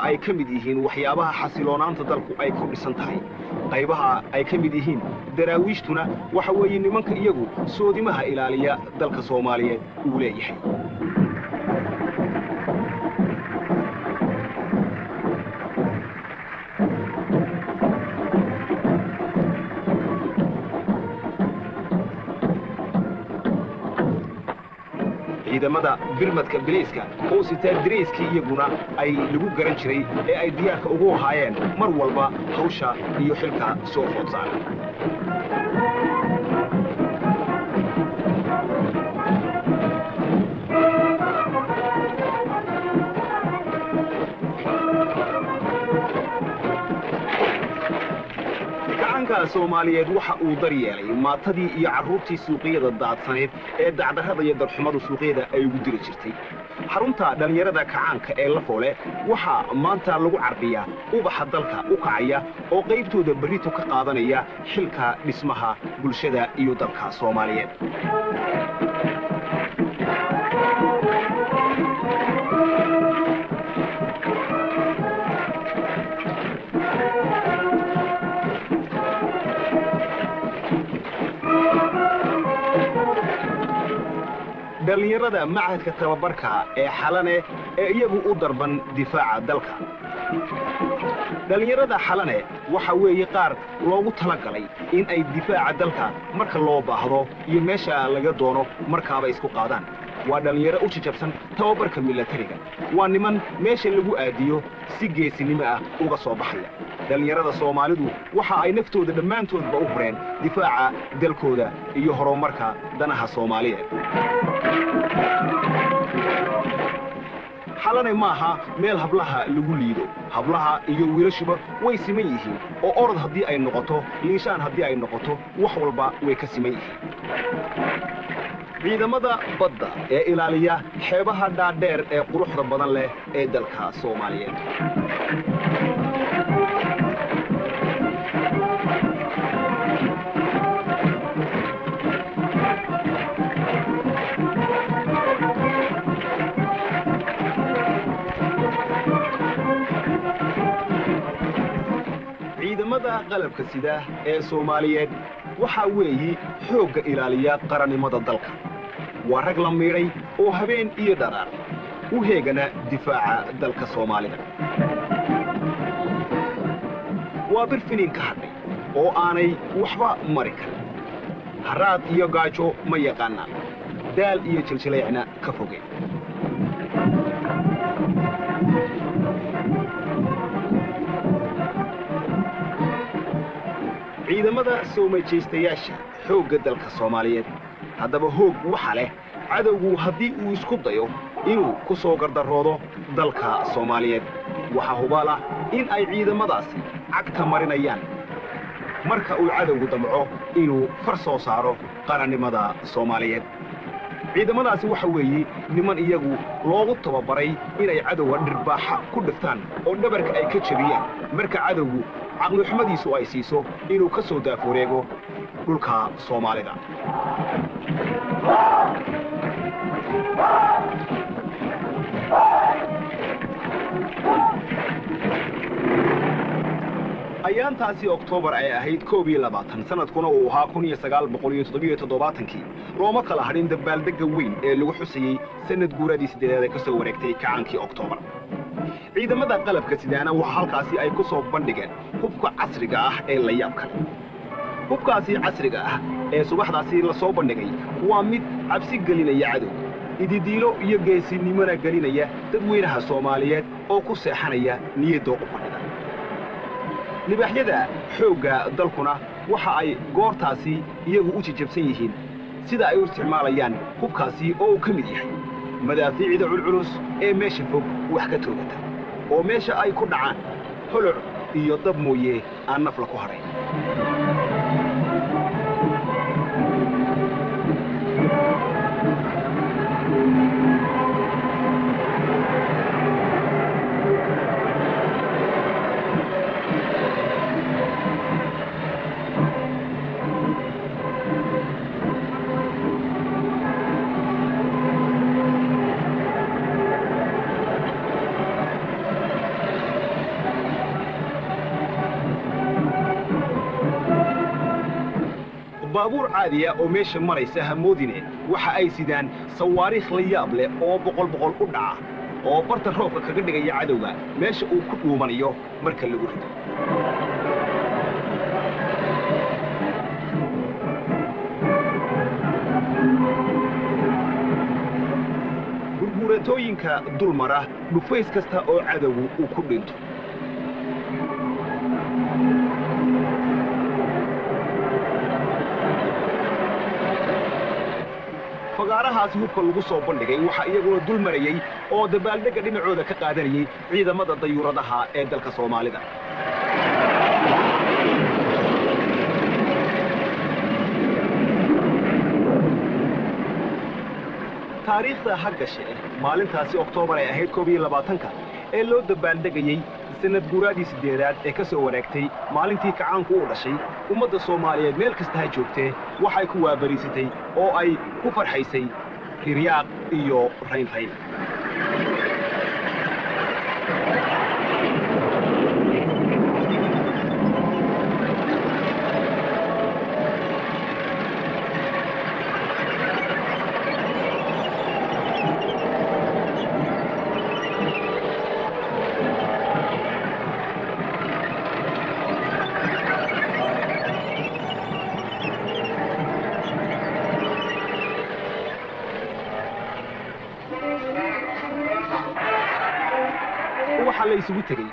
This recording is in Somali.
Ay ka mid yihiin waxyaabaha xasiloonaanta dalku ay ku dhisan tahay. Qaybaha ay ka mid yihiin Daraawiishtuna waxa weeye nimanka iyagu soodimaha ilaaliya dalka Soomaaliyeed uu leeyahay. Ciidamada birmadka biliiska oo sitaa dariiskii iyaguna ay lagu garan jiray ee ay diyaarka ugu ahaayeen mar walba hawsha iyo xilka soo food saaran. Gacanka Soomaaliyeed waxa uu daryeelay maatadii iyo carruurtii suuqyada daadsanayd ee dacdarrada iyo darxumadu suuqyada ay ugu diri jirtay. Xarunta dhallinyarada kacaanka ee Lafoole waxaa maanta lagu carbiyaa ubaxa dalka u kacaya oo qaybtooda berrito ka qaadanaya xilka dhismaha bulshada iyo dalka Soomaaliyeed. Dhallinyarada machadka tababarka ee Xalane ee iyagu u darban difaaca dalka. Dhallinyarada Xalane waxa weeye qaar loogu tala galay in ay difaaca dalka marka loo baahdo iyo meesha laga doono markaaba isku qaadaan. Waa dhallinyaro u jajabsan tababarka milatariga. Waa niman meesha lagu aadiyo si geesinimo ah uga soo baxaya. Dhallinyarada Soomaalidu waxa ay naftooda dhammaantoodba u hureen difaaca dalkooda iyo horumarka danaha Soomaaliyeed. Xalane maaha meel hablaha lagu liido. Hablaha iyo wiilashuba way siman yihiin, oo orod haddii ay noqoto, liishaan haddii ay noqoto, wax walba way ka siman yihiin. Ciidamada badda ee ilaaliya xeebaha dhaadheer ee quruxda badan leh ee dalka Soomaaliyeed. Ciidamada qalabka sida ee Soomaaliyeed waxaa weeyi xoogga ilaaliya qarannimada dalka. Waa rag la miidhay oo habeen iyo dharaar u heegana difaaca dalka Soomaalida. Waa bir finiin ka hadhay oo aanay waxba mari karin. Haraad iyo gaajo ma yaqaanaan, daal iyo jiljilaycna ka fogeen. Ciidamada soo majaystayaasha xoogga dalka Soomaaliyeed haddaba hoog waxa leh cadowgu haddii uu isku dayo inuu ku soo gardaroodo dalka Soomaaliyeed. Waxaa hubaal ah in ay ciidamadaasi cagta marinayaan marka uu cadowgu damco inuu far soo saaro qarannimada Soomaaliyeed. Ciidamadaasi waxa weeye niman iyagu loogu tababaray inay cadowga dhirbaaxa ku dhiftaan oo dhabarka ay ka jebiyaan marka cadowgu caqlixumadiisu ay siiso inuu ka soo daafureego dhulka Soomaalida. Ayaantaasi Oktoobar ay ahayd 21, sanadkuna uu ahaa 1977-kii, looma kala hadhin dabaaldegga weyn ee lagu xusayey sanad guuradii 8aad ee ka soo wareegtay kacaankii Oktoobar. Ciidamada qalabka sidaana waxa halkaasi ay ku soo bandhigeen hubka casriga ah ee la yaab kale. Hubkaasi casriga ah ee subaxdaasi la soo bandhigay waa mid cabsi gelinaya cadowga, ididiilo iyo geesinimona gelinaya dadweynaha Soomaaliyeed oo ku seexanaya niyaddoo u fadhida. Libaaxyada xoogga dalkuna waxa ay goortaasi iyagu u jajabsan yihiin sida ay u isticmaalayaan hubkaasi oo uu ka mid yahay madaafiicda culculus ee meesha fog wax ka toogata, oo meesha ay ku dhacaan holoc iyo dab mooye aan nafla ku hadhayn. Baabuur caadiya oo meesha maraysa hamoodine, waxa ay sidaan sawaariikh la yaab leh oo boqol boqol u dhaca oo barta roobka kaga dhigaya cadowga meesha uu ku dhuumanayo marka lagu rido. Gurguuratooyinka dul mara dhufays kasta oo cadowgu uu ku dhinto. Fagaarahaasi hubka lagu soo bandhigay waxaa iyaguna dul marayey oo dabaaldegga dhinacooda ka qaadanayey ciidamada dayuuradaha ee dalka Soomaalida. Taariikhda ha gashe maalintaasi Oktoobar ay ahayd 21-ka ee loo dabaaldegayey sanad guuraadii 8aad ee ka soo wareegtay maalintii kacaanku u dhashay. Ummadda Soomaaliyeed meel kasta ha joogtee waxay ku waabariisatay oo ay ku farxaysay riryaaq iyo raynrayn. Waxaa la isugu tegey